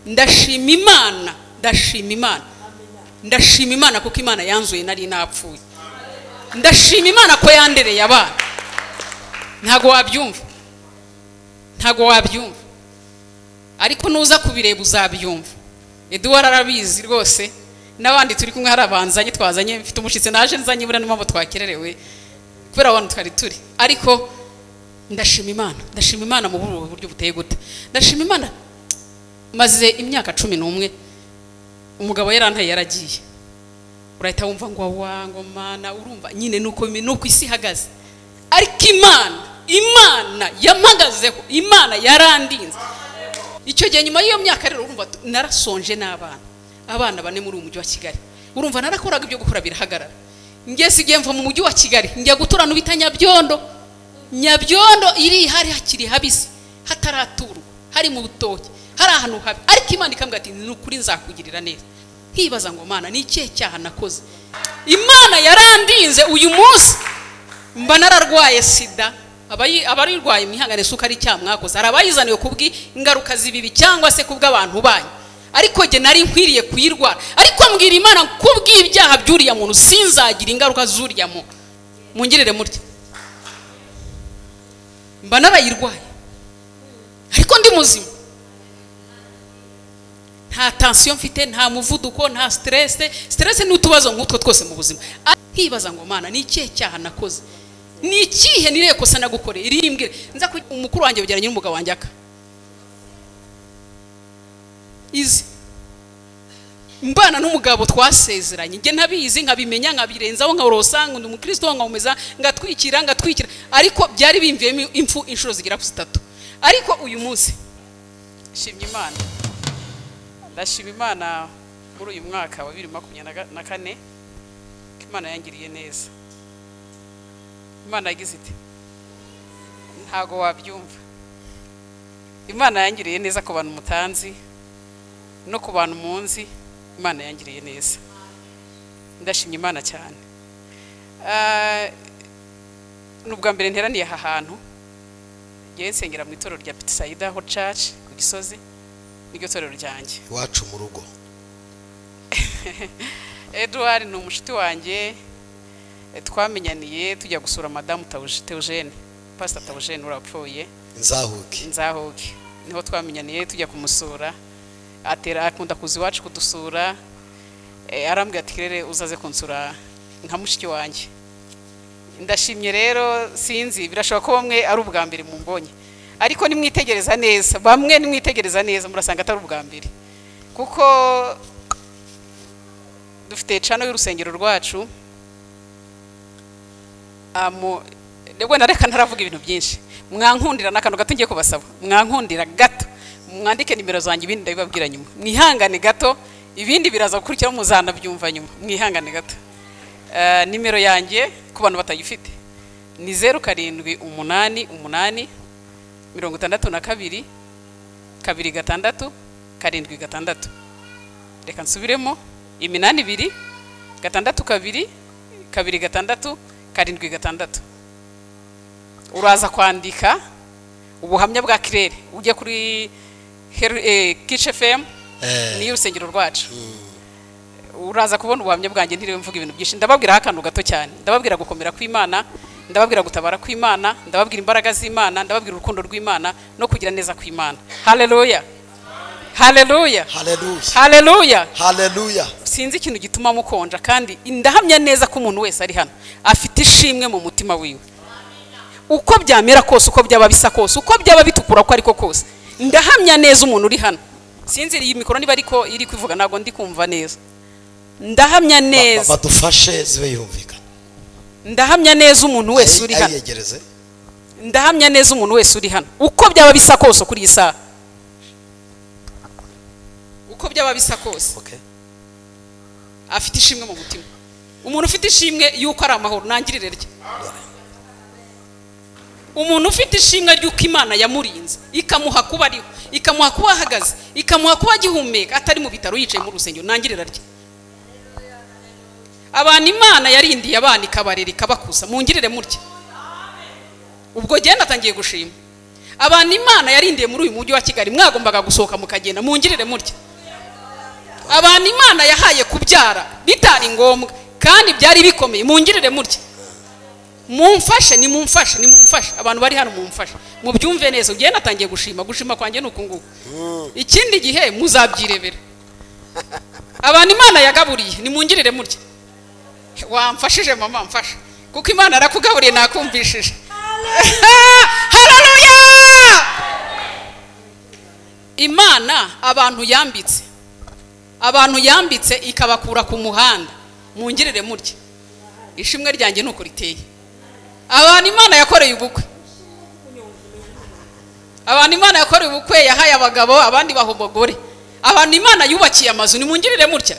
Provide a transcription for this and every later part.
Ndashima Imana, ndashima Imana, ndashima Imana kuko Imana yanzuye nari napfuye. Ndashima Imana ko yandereye abana. Ntago wabyumva, ntago wabyumva, ariko nuza kubireba uzabyumva. Edouard arabizi rwose, n'abandi turi kumwe hari abanzanye twazanye, mfite umushitsi naje nzanye, buriya niyo mpamvu twakererewe kubera abantu twari turi. Ariko ndashima Imana, ndashima Imana mu buryo buteye gute. Ndashima Imana, maze imyaka 11 umugabo yarantaye yaragiye. Urahita wumva ngo wango mana, urumva nyine nuko isi ihagaze. Ariko Imana, Imana yampagazeho, Imana yarandinze. Icyo gihe nyuma y'iyo myaka rero urumva narasonje n'abana, abana bane muri uyu mujyi wa Kigali. Urumva narakoraga ibyo gukora birahagarara. Ngeze igihe mva mu mujyi wa Kigali njya gutura n'ubita Nyabyondo. Nyabyondo iri hari hakiri habisi, hataraturwa, hari mu butoki, hari ahantu habi. Ariko Imana ikambwira ati ni ukuri nzakugirira neza. Nkibaza ngo Mana ni ikihe cyaha nakoze? Imana yarandinze. Uyu munsi mba nararwaye sida. Abayirwaye mwihangane, suko ari cyaha mwakoze. Hari abayizaniwe kubwi ingaruka z'ibibi cyangwa se kubw'abantu banyu, ariko jye nari nkwiriye kuyirwara. Ariko mbwira Imana kubw'ibyaha by'uriya muntu sinzagira ingaruka z'uriya muntu. Mungirire mutya, mba narayirwaye ariko ndi muzima, nta tension mfite, nta muvuduko, nta stress. Stress ni utubazo nk'utwo twose mu buzima. Nkibaza ngo Mana ni ikihe cyaha nakoze? Ni ikihe niriye kosa nagukoreye? Irimbwire. Nza ku umukuru wanjye bugeranye n'umugabo wanjye aka izi mbana n'umugabo twasezeranye, nge ntabizi nkabimenya nkabirenzaho nkorosa, ngo ndi umukristo nkamumeza ngatwikira ngatwikira, ariko byari bimviyemo impfu inshuro zigera ku 3. Ariko uyu munsi shimye Imana, ndashima Imana muri uyu mwaka wa 2024 Imana yangiriye neza. Imana yagize iti ntago wabyumva. Imana yangiriye neza ku bantu mutanzi no ku bantu munzi. Imana yangiriye neza, ndashimye Imana cyane. Nubwa mbere nteraniye aha hantu, ngiye nsengera mu itorero rya Bethsaida Ho Church ku Gisozi, niryo torero ryanjye iwacu mu rugo. Edouard ni umushuti wanjye, twamenyaniye tujya gusura Madamu Theogene, Pastor Theogene urapfuye, Nzahuke, Nzahuke, niho twamenyaniye tujya kumusura. Atera akunda kuza iwacu kudusura, arambwira ati rere uzaze kunsura nka mushiki wanjye. Ndashimye rero, sinzi birashoboka ko bamwe ari ubwa mbere mumbonye, ariko nimwitegereza neza, bamwe nimwitegereza neza murasanga atari ubwa mbere, kuko dufite channel y'urusengero rwacu. Wenda reka ntaravuga ibintu byinshi, mwankundira n'akantu gato ngiye kubasaba, mwankundira gato mwandike nimero zanjye, ibindi ndabibabwira nyuma. Mwihangane gato, ibindi biraza gukurikira muzanabyumva nyuma. Mwihangane gato. Nimero yanjye ku bantu batayifite ni 07 8 8 62 2 6 7 6. Reka nsubiremo, 82 62 2 6 7 6. Uraza kwandika ubuhamya bwa Kirere ujye kuri Kish FM, ni urusengero rwacu. Uraza kubona ubuhamya bwanjye, ntiriwe mvuga ibintu byinshi. Ndababwira akantu gato cyane, ndababwira gukomera kw'Imana, ndababwira gutabara kw'Imana, ndababwira imbaraga z'Imana, ndababwira urukundo rw'Imana no kugira neza kw'Imana. Haleluya, haleluya, haleluya, haleluya, haleluya. Sinzi ikintu gituma mukonja, kandi ndahamya neza ko umuntu wese ari hano afite ishimwe mu mutima wiwe. Uko byamera kose, uko byaba bisa kose, uko byaba bitukura uko ariko kose, ndahamya neza umuntu uri hano. Sinzi iyi mikoro niba ariko iri kuvuga, ntabwo ndi kumva neza. Ndahamya neza, badufashe zibe yumvikana. Ndahamya neza umuntu wese uri hano, ndahamya neza umuntu wese uri hano, uko byaba bisa kose kuri iyi saha, uko byaba bisa kose, afite ishimwe mu mutima. Umuntu ufite ishimwe yuko ari amahoro nangirire rye. Umuntu ufite ishimwe ry'uko Imana yamurinze, ikamuha kuba ariho, ikamuha kuba ahagaze, ikamuha kuba agihumeka, atari mu bitaro yicaye mu rusengero, nangirira rye. Abantu Imana yarindiye abana ikabarera ikabakuza, mungirire mutya. Ubwo genda atangiye gushima. Abantu Imana yarindiye muri uyu mujyi wa Kigali mwagombaga gusohoka mukagenda, mungirire mutya. Abantu Imana yahaye kubyara bitari ngombwa kandi byari bikomeye, mungirire mutya. Mumfashe, ni mumfashe, ni mumfashe. Abantu bari hano mumfashe, mubyumve neza. Ugiye natangiye gushima, gushima kwanjye nuko nguko. Ikindi gihe muzabyirebera. Abantu Imana yagaburiye, nimungirire mutya. Wamfashije mama, mfasha, kuko Imana arakugaburiye nakumvishije. Haleluya! Imana abantu yambitse, abantu yambitse ikabakura ku muhanda, mungirire mutya. Ishimwe ryanjye nuko riteye. Abantu Imana yakoreye ubukwe, abantu Imana yakoreye ubukwe yahaye abagabo, abandi baha abagore. Abantu Imana yubakiye amazu, nimungirire mutya.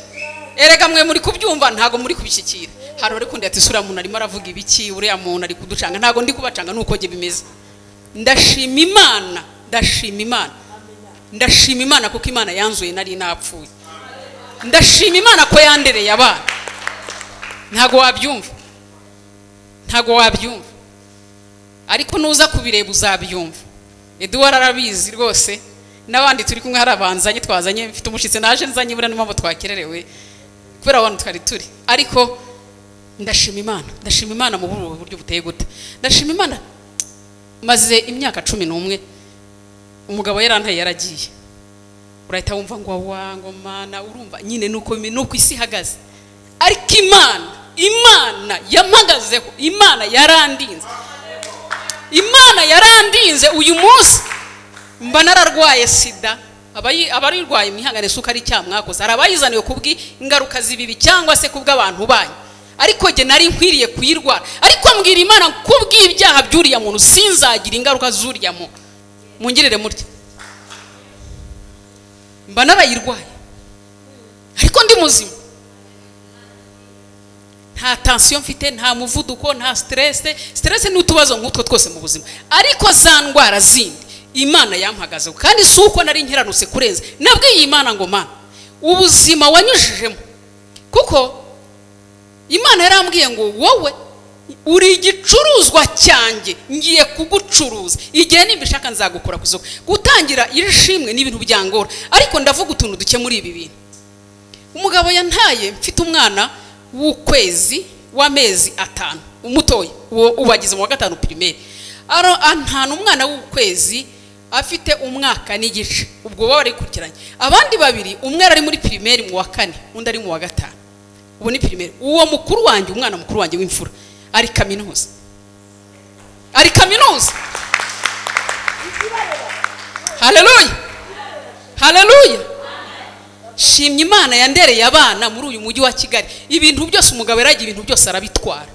Erega mwe muri kubyumva ntago muri kubishyikira. Hari uri kundi ati sura muntu arimo aravuga ibiki, uriya muntu ari kuducanga. Ntago ndi kubacanga nuko jye bimeze. Ndashima Imana, ndashima Imana, ndashima Imana kuko Imana yanzuye nari napfuye. Ndashima Imana ko yandereye abana. Ntago wabyumva, ntago wabyumva, ariko nuza kubireba uzabyumva. Edouard arabizi rwose, n'abandi turi kumwe hari abanzanye twazanye, mfite umushitsi naje nzanye, buriya niyo mpamvu twakererewe kubera abantu twari turi. Ariko ndashima Imana, ndashima Imana mu buryo buteye gute. Ndashima Imana, maze imyaka 11 umugabo yarantaye yaragiye. Urahita wumva ngo wango mana, urumva nyine nuko nuko isi ihagaze. Ariko Imana, Imana yampagazeho, Imana yarandinze, Imana yarandinze. Uyu munsi mba nararwaye sida. Abarirwaye mwihangane, suka ari cyamwakoze, hari abayizaniye kubwi ingaruka z'ibibi cyangwa se kubw'abantu banyu, ariko jye nari nkwiriye kuyirwara. Ariko mbwira Imana kubw'ibyaha by'uriya muntu sinzagira ingaruka z'uriya muntu, mungirire mutya. Mba narayirwaye ariko ndi muzima, nta tension mfite, nta muvuduko, nta stress. Stress ni utubazo nk'utwo twose mu buzima, ariko za ndwara zindi Imana yampagazeho. Kandi si uko nari nkiranutse kurenza, nabwiye Imana ngo Mana, ubuzima wanyujijemo, kuko Imana yarambwiye ngo wowe uri igicuruzwa cyanjye, ngiye kugucuruza, igihe nimbishaka nzagukora ku isoko. Gutangira iri shimwe ni ibintu byangora, ariko ndavuga utuntu duke muri ibi bintu. Umugabo yantaye mfite umwana w'ukwezi w'amezi 5, umutoya uwo ubagize mu wa 5 primaire. Antana umwana w'ukwezi afite umwaka n'igice, ubwo baba barikurikiranye. Abandi babiri, umwe ari muri primaire mu wa 4, undi ari mu wa 5. Ubu ni primaire. Uwo mukuru wanjye, umwana mukuru wanjye w'imfura, ari kaminuza, ari kaminuza. Haleluya, haleluya. Shimye Imana yandereye abana muri uyu mujyi wa Kigali. Ibintu byose umugabo yaragiye, ibintu byose arabitwara,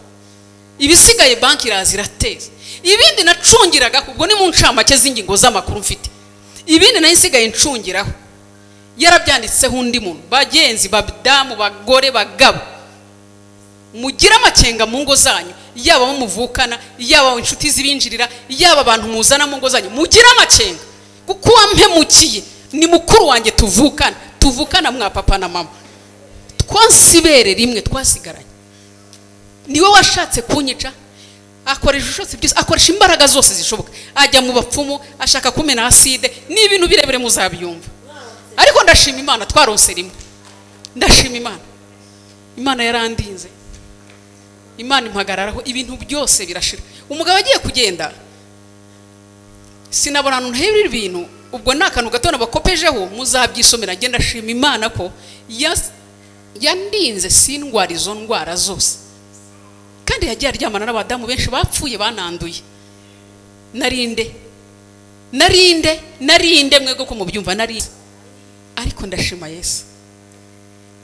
ibisigaye banki iraza irateza. Ibindi nacungiraga, ubwo ni mu ncamake z'ingingo z'amakuru mfite, ibindi nayo nsigaye ncungiraho yarabyanditseho undi muntu. Bagenzi, badamu, bagore, bagabo, mugire amakenga mu ngo zanyu, yaba abo muvukana, yaba inshuti zibinjirira, yaba abantu muzana mu ngo zanyu, mugire amakenga, kuko uwampemukiye ni mukuru wanjye tuvukana, tuvukana mwa papa na mama, twonsibere rimwe twasigaranye. Niwe washatse kunyica, akoresha ibishotsi byose, akoresha imbaraga zose zishoboka, ajya mu bapfumu, ashaka kumena acide, ni ibintu birebire muzabyumva. Ariko ndashima Imana twaronse rimwe, ndashima Imana, Imana yarandinze, Imana impagararaho, ibintu byose birashira. Umugabo agiye kugenda, sinabona ahantu ntahera ibintu, ubwo ni akantu gato nabakopejeho muzabyisomera. Ngenda ndashima Imana ko yandinze sindwara izo ndwara zose. Kandi yagiye aryamana n'abadamu benshi bapfuye bananduye. Narinde, narinde, narinde, mwebwe ko mubyumva narinde. Ariko ndashima Yesu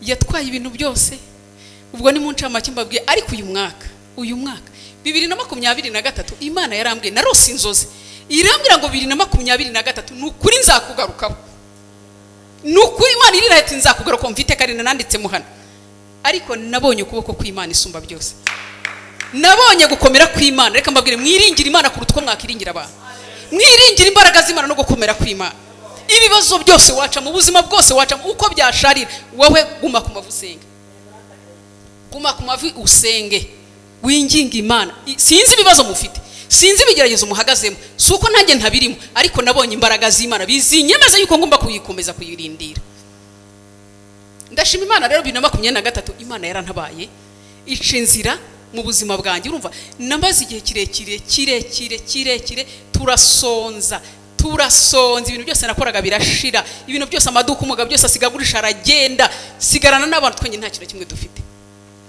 yatwaye ibintu byose. Ubwo ni mu ncamake mbabwiye. Ariko uyu mwaka, uyu mwaka 2023 Imana yarambwiye, narose inzozi irambwira ngo 2023 ni ukuri nzakugarukaho, ni ukuri Imana irirahita nzakugarukaho. Mfite kare nanditse mu hano, ariko nabonye ukuboko kw'Imana isumba byose, nabonye gukomera kw'Imana. Reka mbabwire, mwiringire Imana kuruta uko mwakiringira abantu, mwiringire imbaraga z'Imana no gukomera kw'Imana. Ibibazo byose waca mu buzima bwose waca uko byasharira, wowe guma ku mavi usenge, guma ku mavi usenge, winginga Imana. Sinzi ibibazo mufite, Sinzi ibigeragezo muhagazemo, si uko nanjye ntabirimo, ariko nabonye imbaraga z'Imana bizinyemeza yuko ngomba kuyikomeza kuyirindira. Ndashima Imana rero 2023 Imana yarantabaye ica inzira mu buzima bwanjye. Urumva namaze igihe kirekire kirekire kirekire turasonza ibintu byose nakoraga birashira, ibintu byose amaduka umugabo byose asigagurisha aragenda, sigarana n'abantu twenyine nta kintu kimwe dufite.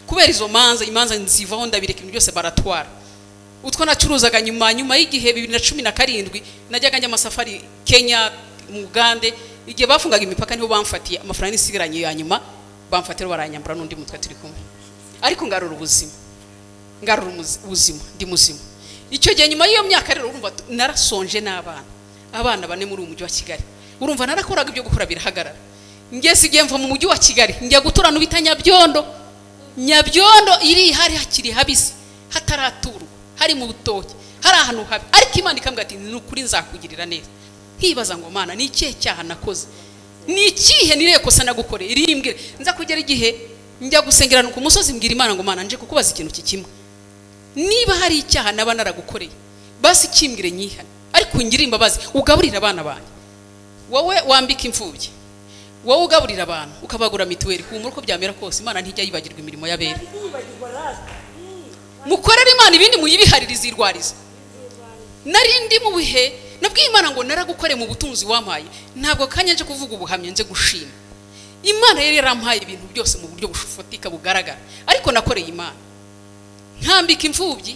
Kubera izo manza, imanza nzivaho ndabireka, ibintu byose baratwara. Utwo nacuruzaga nyuma y'igihe 2017 najyaga njya amasafari Kenya, mu Uganda, igihe bafungaga imipaka niho bamfatiye amafaranga nisigaranye ya nyuma, bamfatira baranyambura n'undi mutwe turi kumwe. Ariko ngarura ubuzima, ngarura ubuzima, ndi muzima. Icyo gihe nyuma y'iyo myaka rero urumva narasonje n'abana, abana bane muri uyu mujyi wa Kigali. Urumva narakoraga ibyo gukora birahagarara. Ngeze igihe mva mu mujyi wa Kigali njya gutura no bita Nyabyondo. Nyabyondo iri hari hakiri habisi, hataraturwa, hari mu butoki, hari ahantu habi. Ariko Imana ikambwira ati ni ukuri nzakugirira neza. Nkibaza ngo Mana ni ikihe cyaha nakoze, ni ikihe niriye kosa nagukoreye, irimbwire. Nza kugera igihe njya gusengerana ku musozi mbwira Imana ngo Mana nje kukubaza ikintu kimwe, niba hari icyaha naba naragukoreye basi kimbwire nyihane, ariko ungirire imbabazi ugaburira abana banjye. Wowe wambika imfubyi, wowe ugaburira abantu ukabagura mituweli, humura uko byamera kose Imana ntijya yibagirwa imirimo y'abera. Mukorere Imana ibindi muyibiharire izirwariza. Nari ndi mu bihe nabwiye Imana ngo naragukore mu butunzi wampaye, ntabwo kanya nje kuvuga ubuhamya, nje gushima. Imana yari yarampaye ibintu byose mu buryo bushoboka bugaragara, ariko nakoreye Imana nkambika imfubyi,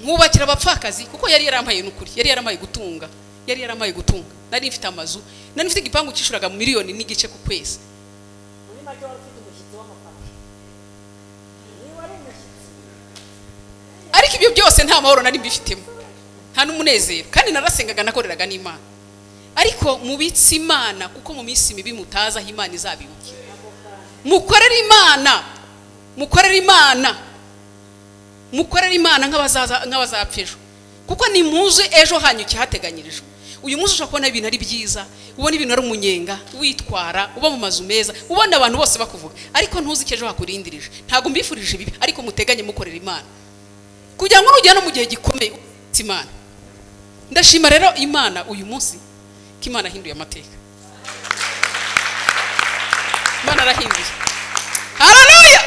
nkubakira abapfakazi, kuko yari yarampaye n'ukuri, yari yarampaye gutunga, yari yarampaye gutunga. Nari mfite amazu, nari mfite igipangu cyishuraga miliyoni n'igice ku kwezi. Muri make wari ufite umushyitsi w'amafaranga. Niba ari umushyitsi. Ariko ibyo byose nta mahoro nari mbifitemo, nta n'umunezero, kandi narasengaga nakoreraga n'Imana. Ariko mubitse Imana, kuko mu minsi mibi mutazi aho Imana izabibukira. Mukorere Imana, mukorere Imana, mukorere Imana nk'abazapfa ejo, kuko ni muzi ejo hanyu cyateganyirijwe. Uyu munsi ushobora kubona ibintu ari byiza, ubona ibintu ari umunyenga, witwara, uba mu mazu meza, ubona abantu bose bakuvuga, ariko ntuzi icyo ejo hakurindirije. Ntabwo mbifurije bibi, ariko muteganye mukorera Imana kugira ngo nugera no mu gihe gikomeye utse Imana. Ndashima rero Imana uyu munsi ko Imana ahinduye amateka. Imana arahinduye. Haleluya!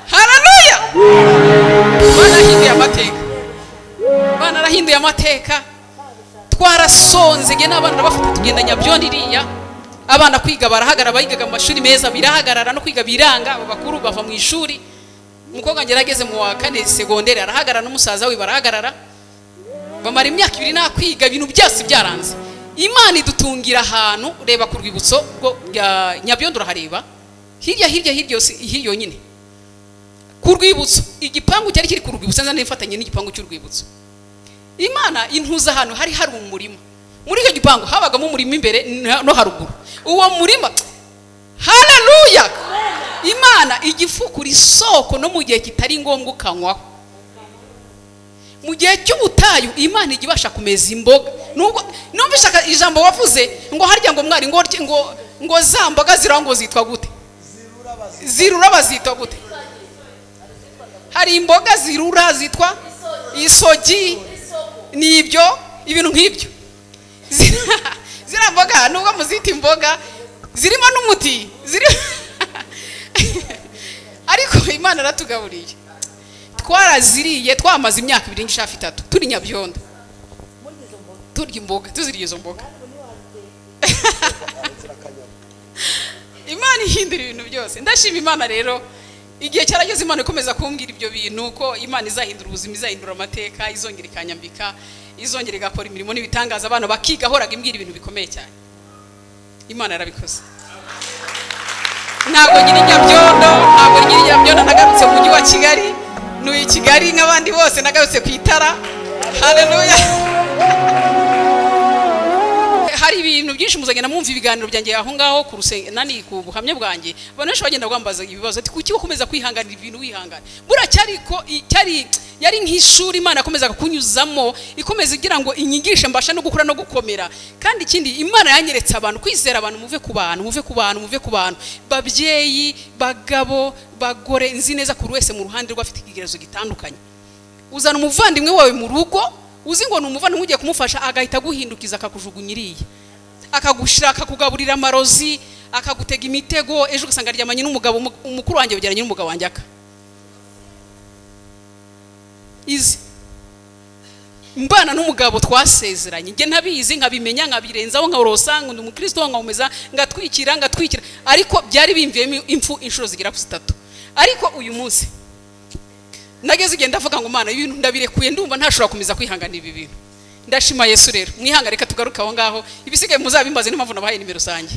Haleluya! Imana ahinduye amateka. Imana arahinduye amateka. Twarasonze nge n'abana bafite tugenda Nyabyondo iriya, abana kwiga barahagarara, bayigaga mu mashuri meza birahagarara, no kwiga biranga, abo bakuru bava mu ishuri. Umukobwa ngerageze mu wa kane segondere arahagarara n'umusaza we barahagarara, bamara imyaka ibiri nta kwiga, ibintu byose byaranze. Imana idutungira ahantu, reba ku rwibutso rwo Nyabyondo urahareba hirya hirya hirya hirya nyine ku rwibutso, igipangu cyari kiri ku rwibutso, nza nifatanye n'igipangu cy'urwibutso. Imana intuza ahantu hari umurima. Muri icyo gipangu habagamo umurima imbere no haruguru. Uwo murima, haleluya! Imana igifukura isoko no mu gihe kitari ngombwa ukanywaho. Mu gihe cy'ubutayu Imana igibasha kumeza imboga. Nubwo numvise ijambo wavuze ngo harya ngo mwari ngo ngo za mboga zirango zitwa gute? Zirura bazitwa gute? Hari imboga zirura zitwa isogi, nibyo ibintu nk'ibyo. Zira mboga nubwo muzita imboga zirimo n'umuti ziri ariko Imana aratugaburiye. Twaraziriye twamaze imyaka 2 n'ihafi 3 turi Nyabyondo, turya imboga, tuziriye izo mboga. Imana ihindura ibintu byose. Ndashima Imana rero igihe cyarageze Imana ikomeza kumbwira ibyo bintu ko Imana izahindura ubuzima, izahindura amateka, izongera ikanyambika, izongera igakora imirimo n'ibitangaza, abana bakiga, horaga imbwira ibintu bikomeye cyane. Imana yarabikoze. Ntabwo nyiri Nyabyondo, ntabwo nyiri Nyabyondo, nagarutse mu mujyi wa Kigali, nuye Kigali nk'abandi bose, nagarutse ku itara. Haleluya! Hari ibintu byinshi muzagenda mwumva ibiganiro byanjye aho ngaho ku rusenge nani ku buhamya bwanjye. Abantu benshi bagenda bambaza ibibazo ati kuki ukomeza kwihanganira ibintu wihangana? Bura cyari ko cyari yari nk'ishuri Imana akomeza kunyuzamo, ikomeza igira ngo inyigishe mbasha no gukura no gukomera. Kandi ikindi Imana yanyeretse abantu kwizera abantu, muve ku bantu, muve ku bantu, muve ku bantu, babyeyi, bagabo, bagore, nzi neza ku wese mu ruhande rw'afite ikigerezo gitandukanye. Uzana umuvandimwe wawe mu rugo uzi ngo ni umuvandimwe ugiye kumufasha, agahita aguhindukiza akakujugunya iriya, akagushira, akakugaburira amarozi, akagutega imitego, ejo ugasanga aryamanye n'umugabo. Umukuru wanjye bageranye n'umugabo wanjye aka izi mbana n'umugabo twasezeranye, njye ntabizi, nkabimenya nkabirenzaho, nkorosa, ngo ndi umukristo, nkamumeza, ngatwikira, ariko byari bimviyemo impfu inshuro zigera ku 3. Ariko uyu munsi nageze igihe ndavuga ngo Mana, ibintu ndabirekuye, ndumva ntashobora komeza kwihanganira ibi bintu. Ndashima Yesu rero, mwihangane, reka tugaruke aho ngaho, ibisigaye muzabimbaze, niyo mpamvu nabahaye nimero zanjye.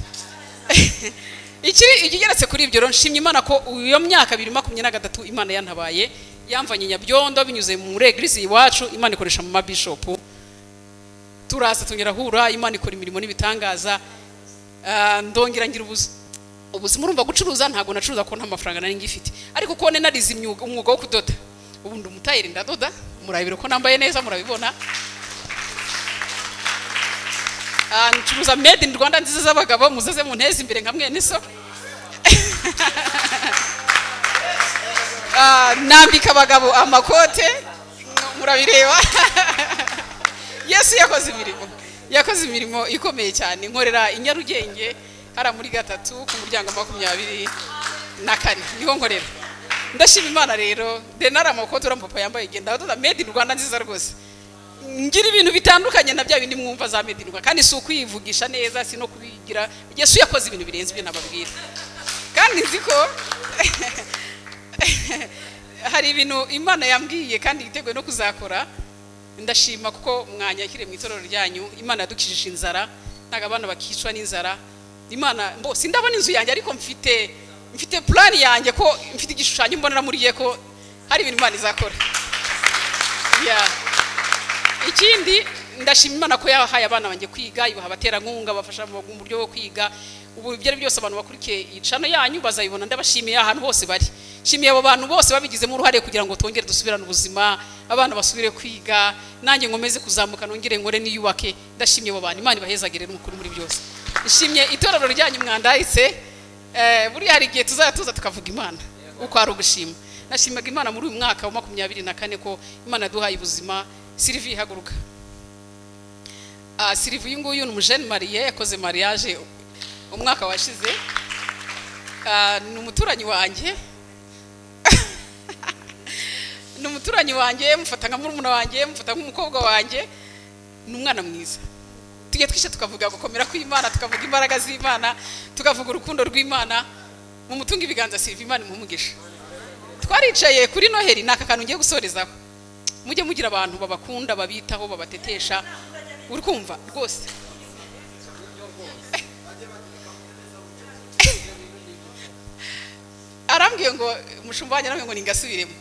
Ikigeretse kuri ibyo rero, nshimye Imana ko iyo myaka 2023 Imana yantabaye, yamvanye Nyabyondo binyuze muri eglise iwacu, Imana ikoresha mu mabishop, turaza tongera hura, Imana ikora imirimo n'ibitangaza. Ndongera ngira ubuzima. Urumva gucuruza ntago nacuruza ko nta mafaranga nari ngifite, ariko ko ne narize umwuga wo kudoda, ubu ndi umutayeri, ndadoda, murabira ko nambaye neza, murabibona. Ncuruza made in Rwanda nziza z'abagabo, muzaze munteze imbere nka mwene so. Nambika abagabo amakote, murabireba. Yesu yakoze imirimo, yakoze imirimo ikomeye cyane. Nkorera i Nyarugenge hara muri 3 ku muryango 24 niho nkorera. Ndashima Imana rero, denara amakote ura papa yambaye, genda adoda made in Rwanda nziza rwose. Ngira ibintu bitandukanye na bya bindi mwumva za made in Rwanda, kandi si ukwivugisha neza, si no kubigira. Yesu yakoze ibintu birenze ibyo nababwira, kandi nzi ko hari ibintu Imana yambwiye kandi yiteguye no kuzakora. Ndashima kuko mwanyakire mu itorero ryanyu. Imana yadukijije inzara, ntago abana bakicwa n'inzara. Imana mbo sindabona inzu yanjye, ariko mfite plan yanjye, ko mfite igishushanyo mbonera muri ye ko hari ibintu Imana izakora. Ikindi ndashima Imana ko yahaye abana banjye kwiga, ibaha abaterankunga bafasha mu buryo bwo kwiga. Ubu ibyo ari byose abantu bakurikiye icano yanyu bazayibona. Ndabashimiye ahantu hose bari, shimiye abo bantu bose babigizemo uruhare kugira ngo twongere dusubirane ubuzima, abana basubire kwiga, nanjye nkomeze kuzamuka, nongere nkore niyubake. Ndashimiye abo bantu, Imana ibahezagire n'umukuru muri byose. Nshimye itorero ryanyu mwandahitse. Buriya hari igihe tuzajya tuza tukavuga Imana uko ari ugushima. Nashimaga Imana muri uyu mwaka wa 24 ko Imana yaduhaye ubuzima. Sylvie haguruka. Sylvie uyu nguyu ni umujene mariye, yakoze mariage umwaka washize. Ni umuturanyi wanjye, ni umuturanyi wanjye, mufata nka murumuna wanjye, mufata nk'umukobwa wanjye, ni umwana mwiza. Tujye twishe tukavuga gukomera kw'Imana, tukavuga imbaraga z'Imana, tukavuga urukundo rw'Imana. Mu mutunga ibiganza Sylvie, Imana imuhe. Twaricaye kuri Noheli, naka kantu ngiye gusorezaho. Mujye mugira abantu babakunda, babitaho, babatetesha, uri kumva rwose. Arambwiye ngo umushumba wanjye arambwiye ngo ningasubiremo.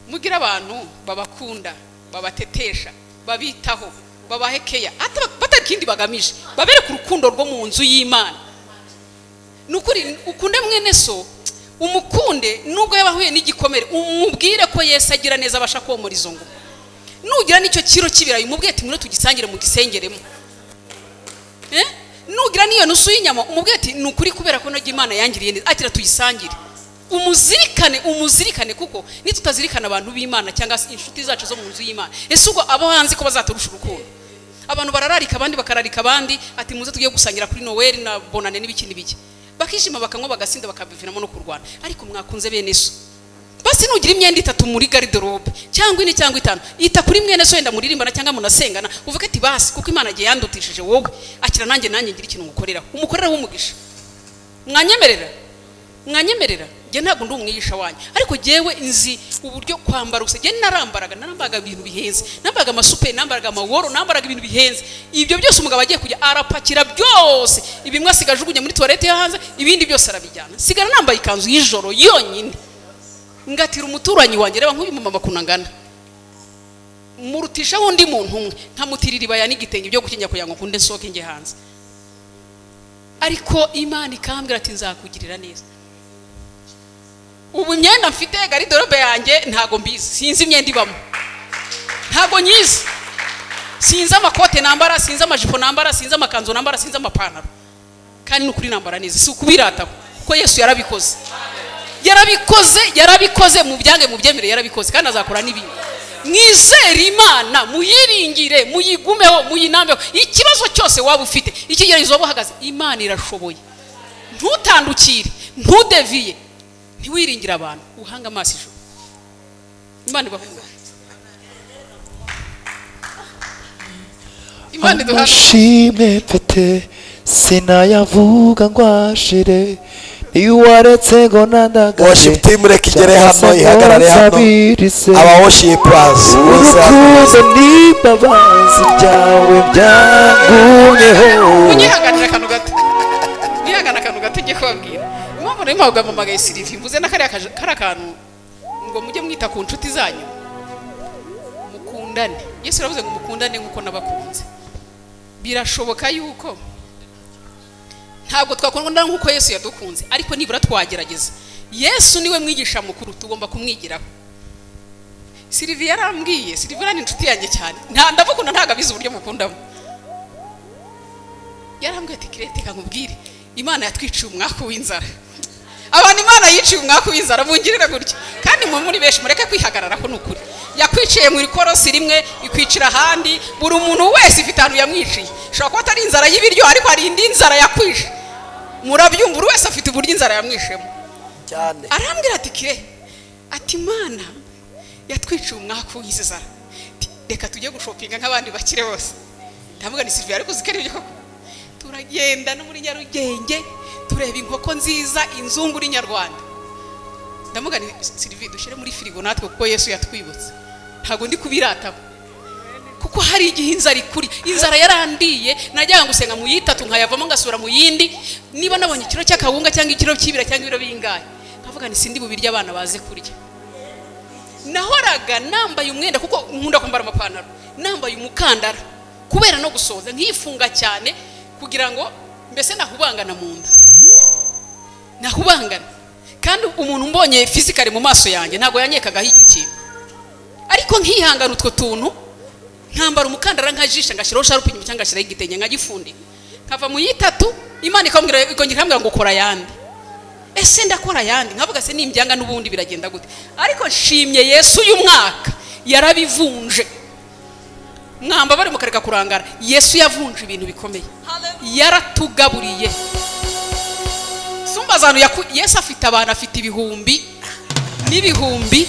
Mugira abantu babakunda, babatetesha, babitaho, babahekeya, batakindi bagamije, babereka urukundo rwo mu nzu y'Imana. Nukuri ukunde mwene so, umukunde nubwo yabahuye n'igikomere, umubwire ko Yesu agira neza, abasha komora izo ngo. Nugira nicyo kiro kibirayi umubwire ati ngwino tugisangire mu gisengeremo. Nugira niyo nusu y'inyama umubwire ati nukuri kubera ko nogi Imana yangiriye neza, akira tuyisangire. Umuzirikane, umuzirikane, kuko nitutazirikana abantu b'Imana cyangwa inshuti zacu zo mu nzu y'Imana, ese ubwo abo hanze ko bazaturusha urukundo? Abantu barararika abandi, bakararika abandi, ati muze tugiye gusangira kuri Noel na Bonane n'ibiki n'ibiki, bakishima, bakanywa, bagasinda, bakabiviramo no kurwana. Ariko mwakunze bene so. Basi nugira imyenda 3 muri garderobe cyangwa 4 cyangwa 5, ita kuri mwene so, wenda muririmbana cyangwa munasengana, uvuge ati basi kuko Imana agiye yandutishije wowe, akira nanjye ngira ikintu ngukorera, umukorera w'umugisha. Mwanyemerera? Mwanyemerera? Njye ntabwo ndi umwigisha wanyu, ariko jewe nzi uburyo kwambara gusa. Njye narambaraga ibintu bihenze, nambaraga amasupe, nambaraga amaworo, nambaraga ibintu bihenze. Ibyo byose umugabo agiye kujya arapakira byose, ibimwe asigaje ajugunye muri toilette yo hanze, ibindi byose arabijyana. Sigara nambaye ikanzu y'ijoro yonyine, ngatira umuturanyi wanjye, reba nk'uyu mumama kunangana, murutisha undi muntu umwe, nkamutirira ibaya n'igitenge byo gukenya kugira ngo nkunde nsohoke njye hanze. Ariko Imana ikambwira ati nzakugirira neza. Ubu imyenda mfite garderobe yanjye ntago mbizi, sinzi imyenda ibamo, ntago nyizi, sinzi amakote nambara, sinzi amajipo nambara, sinzi amakanzu nambara, sinzi amapantaro. Kandi nukuri nambara neza, si ukubirata, kuko Yesu yarabikoze, yarabikoze, yarabikoze, mu byange mu byemere yarabikoze, kandi azakora n'ibindi. Mwizere Imana, muyiringire, muyigumeho, muyinambeho. Ikibazo cyose waba ufite, ikigeragezo waba uhagaze, Imana irashoboye. Ntutandukire, ntudeviye, ntiwiringire abantu, uhanga amaso ijuru. Imana ibahe. Imana iduhane. Amashimwe mfite sinayavuga ngo ashire, iyo waretse ngo nandagaye. Worship team reka igere hano, ihagarare hano. Aba worshipers urukundo n'imbabazi byawe byangumyeho. Unyihanganira akantu gato, nihangana akantu gato ngiye kubabwira impamvu nari mpamagaye Sylvie, mvuze na kariya kantu ngo mujye mwita ku nshuti zanyu, mukundane. Yesu yaravuze ngo mukundane nk'uko nabakunze. Birashoboka yuko ntabwo twakundana nk'uko Yesu yadukunze, ariko nibura twagerageza. Yesu niwe mwigisha mukuru, tugomba kumwigiraho. Sylvie yarambwiye, Sylvie ni inshuti yanjye cyane, ndamukunda, ntabwo abizi uburyo mukundamo. Yarambwiye ati Kirete nkubwire, Imana yatwiciye umwaku w'inzara. Abantu Imana yiciye umwaku w'inzara mungirira gutya, kandi muri benshi mureke kwihagararaho, ni ukuri. Yakwiciye mu ikorosi rimwe, ikwicira ahandi, buri muntu wese ifite ahantu yamwiciye. Ishobora kuba atari inzara y'ibiryo, ariko hari indi nzara yakwishe. Murabyumva, buri wese afite uburyo inzara yamwishemo cyane. Arambwira ati Kire, ati Imana yatwiciye umwaku w'inzara, reka tujye gushopinga nk'abandi bakire bose. Ndavuga ni Sylvie, ariko uzikere ibyo koko. Turagenda no muri Nyarugenge tureba inkoko nziza, inzungu n'inyarwanda. Ndavuga ni Sylvie, dushyire muri firigo natwe kuko Yesu yatwibutse. Ntabwo ndi kubirataho, kuko hari igihe inzara ikuri, inzara yarandiye, najyaga gusenga mu yitatu nkayavamo ngasubira mu yindi. Niba nabonye ikiro cy'akawunga cyangwa ikiro cy'ibira cyangwa ibiro bingahe, nkavuga ni sindi bubirya abana baze kurya. Nahoraga nambaye umwenda, kuko nkunda kwambara amapantaro, nambaye umukandara kubera no gusoza, nkifunga cyane kugira ngo mbese nahubangana mu nda, nahubangana. Kandi umuntu mbonye physically mu maso yanjye ntabwo yanyekagaho icyo kintu, ariko nkihangana utwo tuntu, nkambara umukandara nkajisha, ngashyiraho sharupe inyuma cyangwa ngashyiraho igitenge nkagifundika, nkava mu yitatu. Imana ikongera ikambwira ngo kora ayandi. Ese ndakora ayandi? Nkavuga se nimbyanga n'ubundi biragenda gute? Ariko nshimye Yesu uyu mwaka yarabivunje. Mwamba bari mukareka kurangara, Yesu yavunje ibintu bikomeye, yaratugaburiye. Sumba zanu Yesu afite abantu, afite ibihumbi n'ibihumbi.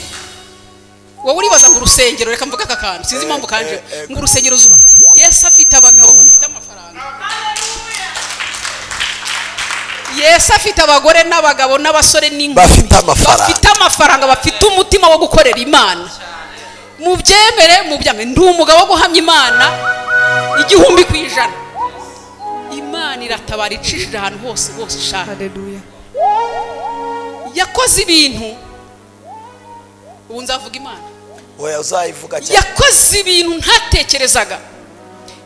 Wowe uribaza ngo urusengero, reka mvuge aka kantu, sinzi impamvu kanje ngo urusengero zubakwa. Yesu afite abagabo bafite amafaranga, Yesu afite abagore n'abagabo n'abasore n'inkumi bafite amafaranga, bafite umutima wo gukorera Imana. Mubyemere, mubyame. Ndi umugabo wo guhamya Imana 1000%. Imana iratabara, icishije ahantu hose hose ishaka. Haleluya. Yakoze ibintu, ubu nzavuga Imana. Oya, uzayivuga cyane. Yakoze ibintu ntatekerezaga.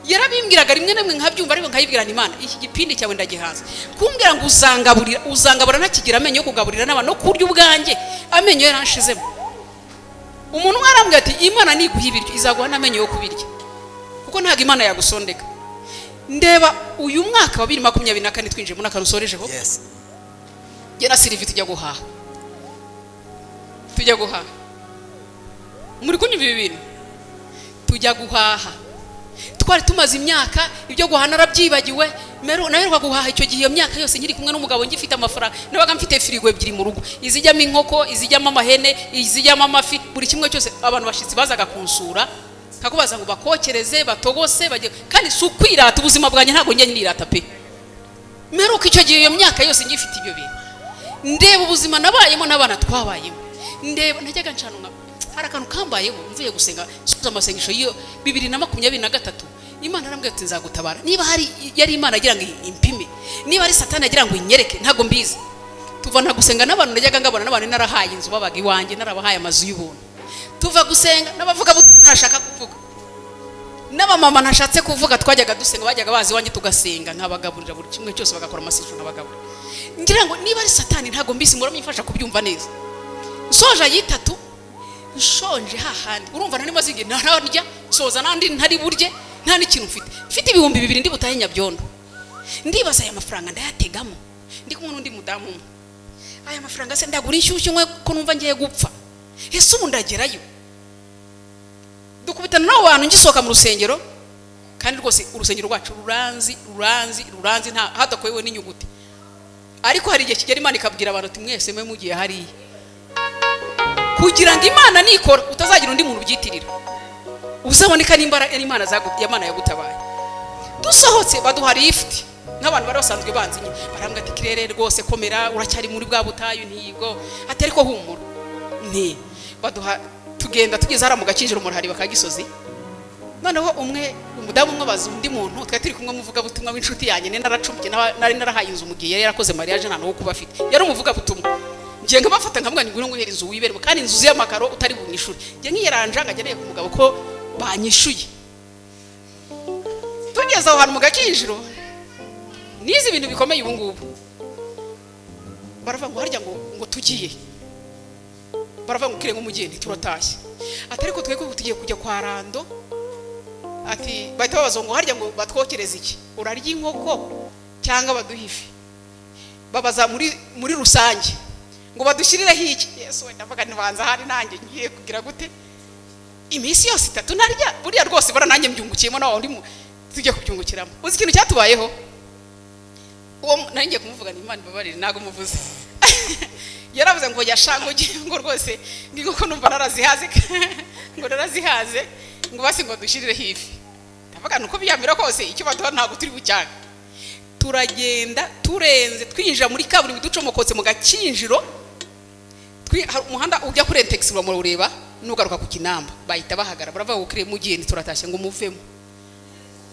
Yarabimbwiraga rimwe na rimwe nkabyumva, ariko nkayibwirana Imana, iki gipindi cyawe ndagihaza. Kumbwira ngo uzangaburira, uzangabura ntakigira amenyo yo kugaburira n'abantu no kurya ubwanjye, amenyo yaranshizemo. Umuntu umwe arambwira ati Imana niguha ibiryo izaguha n'amenyo yo kubirya, kuko ntabwo Imana yagusondeka. Ndeba uyu mwaka wa 2024 twinjiye muri akantu usorejeho. Yes. Njye na Sylvie tujya guhaha, tujya guhaha. Muri kunyumva ibi bintu, tujya guhaha. Twari tumaze imyaka ibyo guhaha narabyibagiwe. Naheruka guhaha icyo gihe, iyo myaka yose nkiri kumwe n'umugabo ngifite amafaranga, nabaga mfite firigo ebyiri mu rugo, izijyamo inkoko, izijyamo amahene, izijyamo amafi, buri kimwe cyose. Abantu bashitsi bazaga kunsura, nkakubaza ngo bakokereze, batogose, bajye. Kandi si ukwirata, ubuzima bwanjye ntabwo njya nirata pe. Mperuka icyo gihe, iyo myaka yose ngifite ibyo bintu. Ndeba ubuzima nabayemo n'abana twabayemo, ndeba najyaga ncana nka hari akantu kambayeho mvuye gusenga, nsoza amasengesho y'iyo 2023. Imana arambwira ati nzagutabara. Niba hari yari Imana agira ngo impime, niba ari Satani agira ngo inyereke, ntabwo mbizi. Tuva na gusenga n'abantu najyaga ngabona n'abantu narahaye inzu babaga iwanjye, narabahaye amazu y'ubuntu. Tuva gusenga n'abavuga ntashaka kuvuga, n'abamama ntashatse kuvuga, twajyaga dusenga, bajyaga bazi iwanjye tugasenga, nkabagaburira buri kimwe cyose, bagakora amasengesho nkabagaburira. Ngira ngo niba ari Satani ntabwo mbizi, muramfasha kubyumva neza. Nsoje ayitatu nshonje hahandi, urumva nari maze igihe ntararya, nsoza nandi ntari burye, nta n'ikintu mfite. Mfite 2000 ndi butahe Nyabyondo. Ndibaza aya mafaranga ndayategamo, ndi kumwe n'undi mudamu umwe. Aya mafaranga se ndagura inshyushyu nkwe ko numva ngiye gupfa? Ese ubu ndagerayo? Dukubitana n'abo bantu ngisohoka mu rusengero, kandi rwose urusengero rwacu ruranzi ruranzi ruranzi, nta hadakoyewe n'inyuguti. Ariko hari igihe kigera Imana ikabwira abantu ati mwese mwe mugiye hariya, kugira ngo Imana nikora utazagira undi muntu ubyitirira, uzaboneka n'imbaraga Imana Imana yagutabaye. Dusohotse baduha lift nk'abantu bari basanzwe banzi nyine, barambwira ati kirere rwose komera, uracyari muri bwa butayu, ntigo ati ariko humura. Nti baduha tugenda tugeze hariya mu gakinjiro murahari bakagisozi. Noneho umwe umudamu umwe abaza undi muntu twari turi kumwe, umuvugabutumwa w'inshuti yanjye, nari naracumbye, nari narahaye inzu mu gihe yari yarakoze mariage nta n'uwo kuba afite, yari umuvugabutumwa. Ngiye nkabafata nkamubwira ngo ngwino nguhere inzu wiberemo, kandi inzu y'amakaro utari bunyishure. Ngiye nkiyeranja nkajya nereka umugabo ko banyishuye. Tugeze aho hantu mu gakinjiro, nize ibintu bikomeye ubu ngubu. Baravuga ngo harya ngo tugiye, baravuga ngo kirenga umugeni turatashye. Ati ariko twebwe tugiye kujya kwa Rando. Ati bahita babaza ngo harya ngo batwokereze iki, urarya inkoko cyangwa baduhe ifi? Babaza muri rusange ngo badushyirireho iki. Yesu we, ndavuga ntibanza hari nanjye ngiye kugira gute iminsi yose itatu narya buriya rwose, bara nanjye mbyungukiyemo nawe undi tujye kubyungukiramo. Uzi ikintu cyatubayeho? Uwo nari ngiye kumuvuga ni Imana ibabarire ntago muvuze. Yaravuze ngo yashango ngo rwose ngiye ko numva narazihaze ngo narazihaze ngo basi ngo dushirireho ifi. Ndavuga nuko biyamira kose icyo baduha ntago turi bucyange. Turagenda turenze twinjira muri kaburimbo ducomokotse mu gakinjiro, umuhanda ujya kuri Entex uramureba nugaruka ku Kinamba, bahita bahagara baravuga ngo kire mugiye turatashye, ngo muvemo,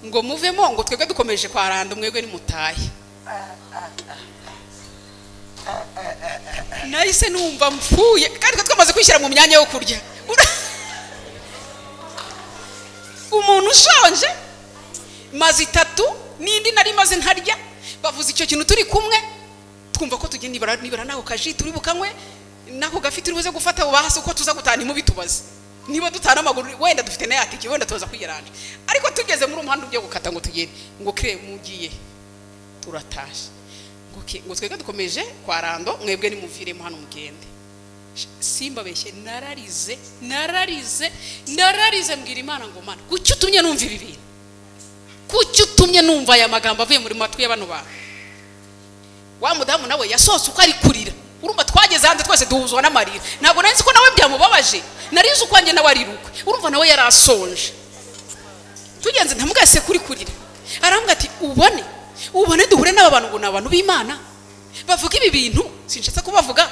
ngo muvemo, ngo twebwe dukomeje kwa Rando mwebwe ni mutahe. Nahise numva mpfuye, kandi twamaze kwishyira mu myanya yo kurya. Umuntu ushonje maze itatu n'indi nari maze ntarya, bavuze icyo kintu turi kumwe, twumva ko tugenda nibara nako kaji turi bukanywe nako gafite uri buze gufata ubahasi uko tuza gutana imubitubaze, niba dutana amaguru wenda dufite na yatike wenda tuza kwiyaranja. Ariko tugeze muri umuhanda ugiye gukata ngo tugende, ngo kire mugiye turatashye, ngo twebwe dukomeje kwa Rando mwebwe nimuviremo hano mugende. Simbabeshye nararize nararize nararize, mbwira Imana ngo Mana kuki utumye numva ibi bintu, kuki utumye numva aya magambo avuye muri matwi y'abano bantu. Wa mudamu nawe yasohotse uko ari kurira, urumva twageze hanze twese duhuzwa n'amarira. Ntabwo nari nzi ko nawe byamubabaje, nari nzi uko wanjye nawe arirukwe, urumva nawe yarasonje. Tugenze ntamugase kuri kurira, arambwira ati ubone ubone duhure n'aba bantu ngo ni abantu b'Imana bavuga ibi bintu, sinshatse kubavuga,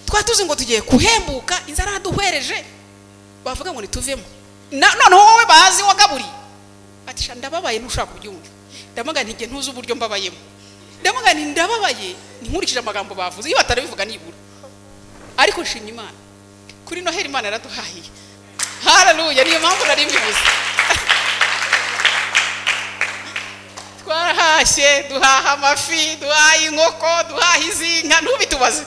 twatuzi ngo tugiye kuhembuka inzara yaduhwereje, bavuga ngo nituvemo. Noneho wowe bazi wagaburiye. Ati sha ndababaye ntushaka kubyumva. Ndamuga nti nge ntuzi uburyo mbabayemo, ndamuga nti ndababaye nkurikije amagambo bavuze, iyo batarabivuga nibura. Ariko nshimye Imana kuri Noheli, Imana yaraduhahiye. Haleluya, niyo mpamvu nari mbivuze. Twarahashye, duhaha amafi, duhaha inkoko, duhaha izinka, ntubitubaze.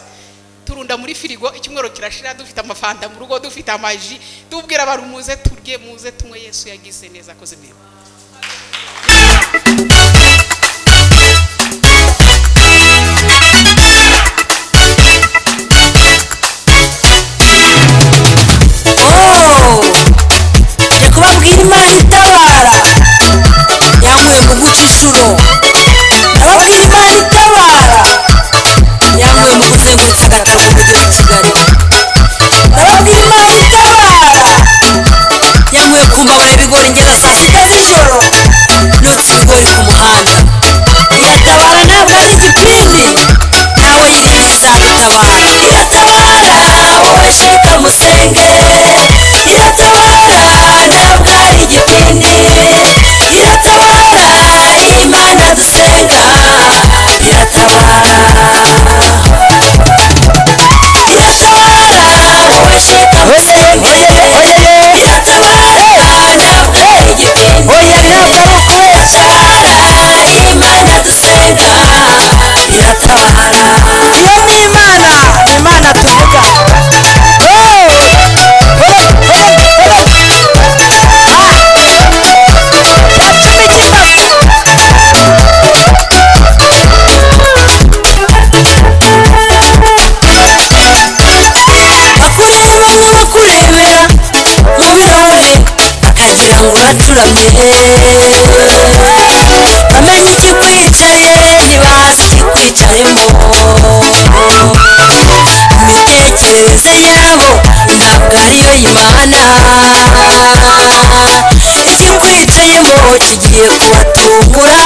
Turunda muri firigo icyumweru kirashira, dufite amafanta mu rugo, dufite amaji, tubwira abantu muze turye, muze tunywe, Yesu yagize neza akoze neza. Oh, kubabwira Imana itabara yankuye mu guca inshuro, ababwira Imana itabara yankuye mu kuzengurutsa agataro mu mujyi wa Kigali, ababwira Imana itabara yankuye ku mbabura y'ibigori ngeza saa sita z'ijoro notsa ibigori ku muhanda. Imitekerereze yabo ntabwo ariyo y'Imana. Ikikwicayemo kigiye kubatungura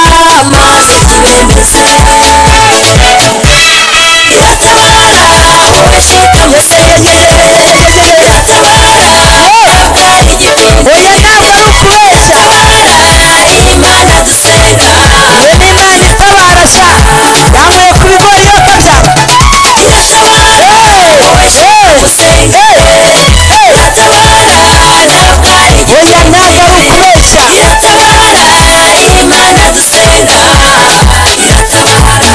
maze kibemeze. Iratabara wowe shikamusenge, iratabara ntabwo ari igipindi. Oya ntabwo ari ukubeshya. Imana dusenga Iyo ni Imana itabara sha, yankuye ku bigori yo kabyara. Iratabara wowe shikamusenge, iratabara ntabwo ari Oya igipindi. ntabwo ari ukubeshya. Iratabara Imana dusenga iratabara.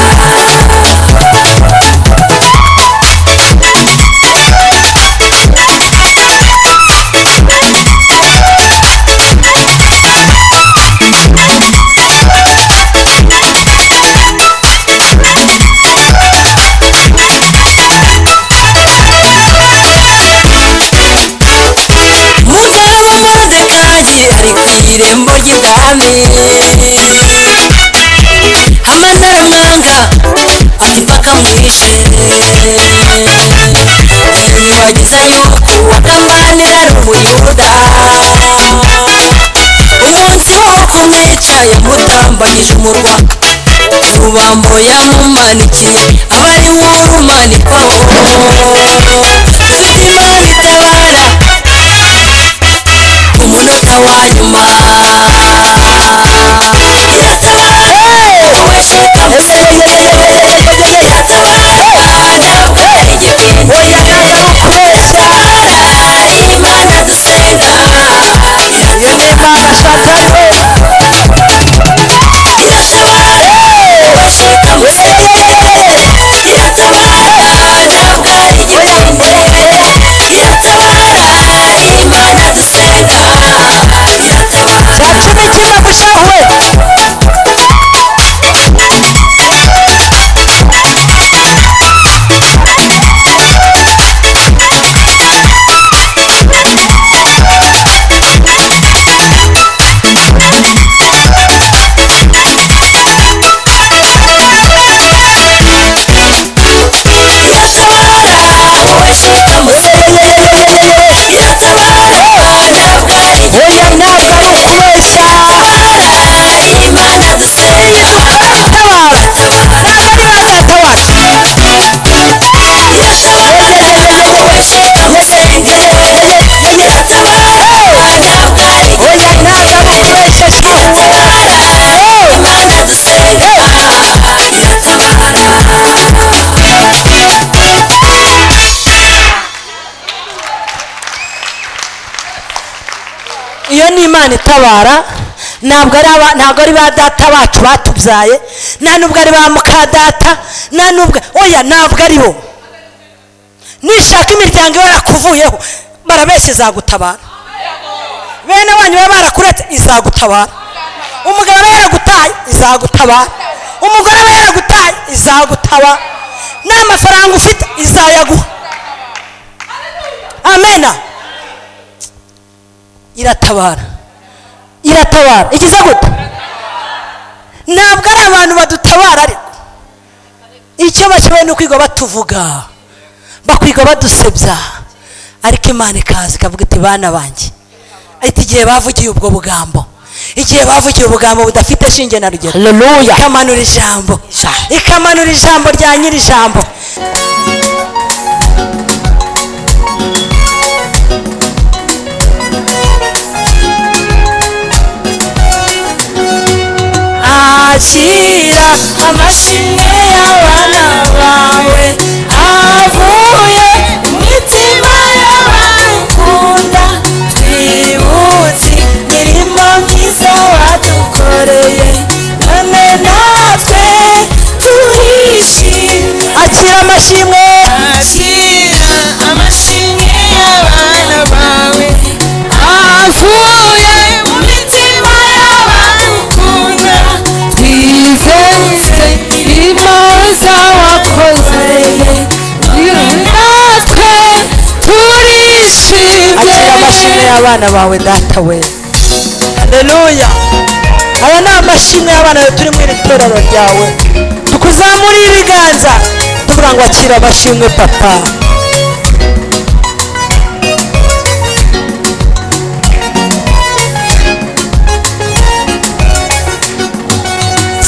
Mugabo Moridekayi ari ku irembo ry'ibwami, Hamani aramwanga ati mpaka mwishe. Yibagiza yuko uwagambanira ari Umuyuda. Umunsi wo kumwica yamutambagije umurwa, urubambo yamumanikiye aba ari we urumanikwaho. Dufite Imana itabara ku munota wa nyuma. Iratabara wowe shikamusenge, iratabara ntabwo ari igipindi. Oya ntabwo ari ukubeshya. Iratabara Imana dusenga Iyo ni Imana Chantal we. Iratabara wowe shikamusenge, iratabara ntabwo ari igipindi. Iratabara Imana dusenga iratabara. Cya cumi kimagushaho we. Iratabara wowe shikamusenge, iratabara ntabwo ari Oya igipindi. ntabwo ari ukubeshya. Iratabara Imana dusenga Itabara ntabwo ari ba data wacu. Iratabara wowe shikamusenge, iratabara ntabwo ari Oya ntabwo ari ukubeshya shahu we. Iratabara Imana dusenga iratabara. Iyo ni Imana itabara, ntabwo ari aba, ntabwo ari ba data bacu batubyaye, nta nubwo ari ba muka data, nta nubwo, oya ntabwo ari bo. Nishaka imiryango iba yarakuvuyeho barabeshya izagutabara. Bene wanyu baba barakuretse izagutabara. Umugabo aba yaragutaye izagutabara. Umugore aba yaragutaye izagutabara. N'amafaranga ufite izayaguha. Amena. Iratabara, iratabara. Igize gute? Ntabwo ari abantu badutabara, ariko icyo bashoboye ni ukwiga batuvuga, bakwiga badusebya, ariko Imana ikaza ikavuga iti bana banjye, ati igihe bavugiye ubwo bugambo, igihe bavugiye ubugambo budafite shinge na rugero, Haleluya. ikamanura ijambo, ikamanura ijambo rya nyiri ijambo. Akira amashimwe y'abana bawe avuye mu mitima y'abagukunda, twibutse imirimo myiza wadukoreye, none natwe turishimye. Akira amashimwe. Akira amashimwe y'abana bawe avuye mu mitima y'abagukunda, twizeye imbabazi wakoze, natwe turishimye. Akira amashimwe y'abana bawe data we. Haleluya. Aya ni amashimwe y'abana bawe turi mu iri torero ryawe. Tukuzamuriye ibiganza. Ndakubwira ngo akira amashimwe papa.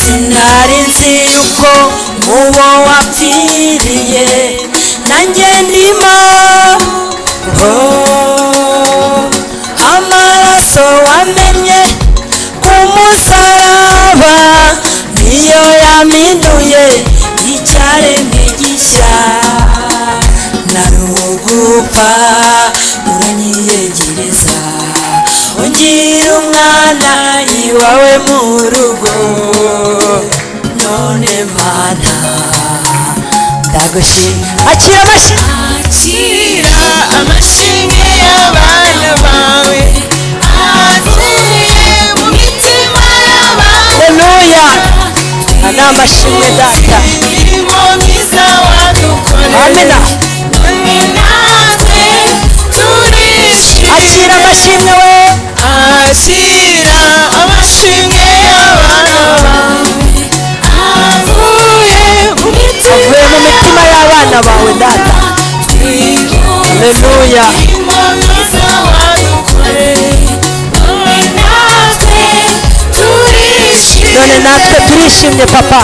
Sinari nzi yuko uwo wapfiriye nanjye ndimo, amaraso wamennye ku musaraba niyo yampinduye icyaremwe gishya. Narugupfa uranyiyegereza ungira umwana iwawe mu rugo. None Mana ndagushima. Akira amashimwe, akira amashimwe y'abana bawe avuye mu mitima y'abana. Haleluya. Ana amashimwe data. Imirimo myiza wadukoreye. Amina. None natwe turishimye. Akira amashimwe we. Akira amashimwe y'abana bawe avuye mu mitima y'abana bawe data. Haleluya. None natwe turishimye papa.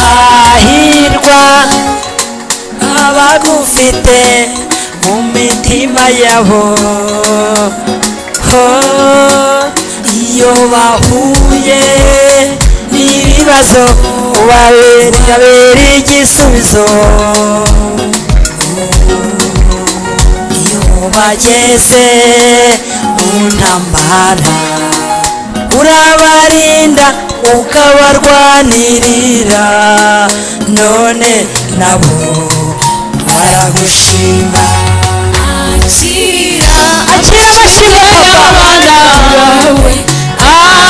Hahirwa abagufite mu mitima yabo, iyo bahuye n'ibibazo ubabera igisubizo. Iyo bageze mu ntambara urabarinda ukabarwanirira, none nabo baragushima. Akira Akira amashimwe y'abana bawe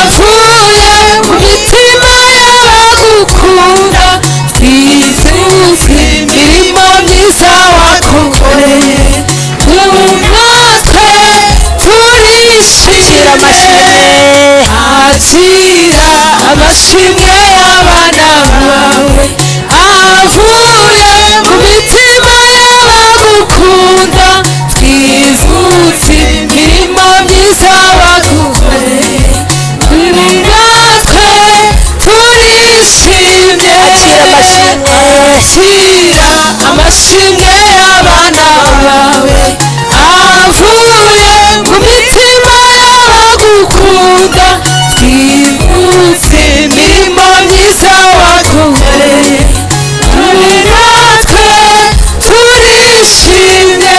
avuye mu mitima y'abagukunda, twifuza imirimo myiza wadukoreye, natwe turishimye. Akira amashimwe y'abana bawe avuye mu mitima y'abagukunda, twivutse imirimo myiza wadukoreye, natwe turishimye. Akira amashimwe y'abana bawe avuye mu mitima y'abagukunda, twivutse imirimo myiza wadukoreye, natwe turishimye.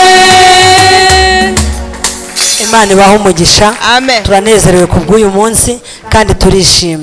Imana ibahe umugisha. Amen. Turanezerewe kubw'uyu munsi kandi turishimye.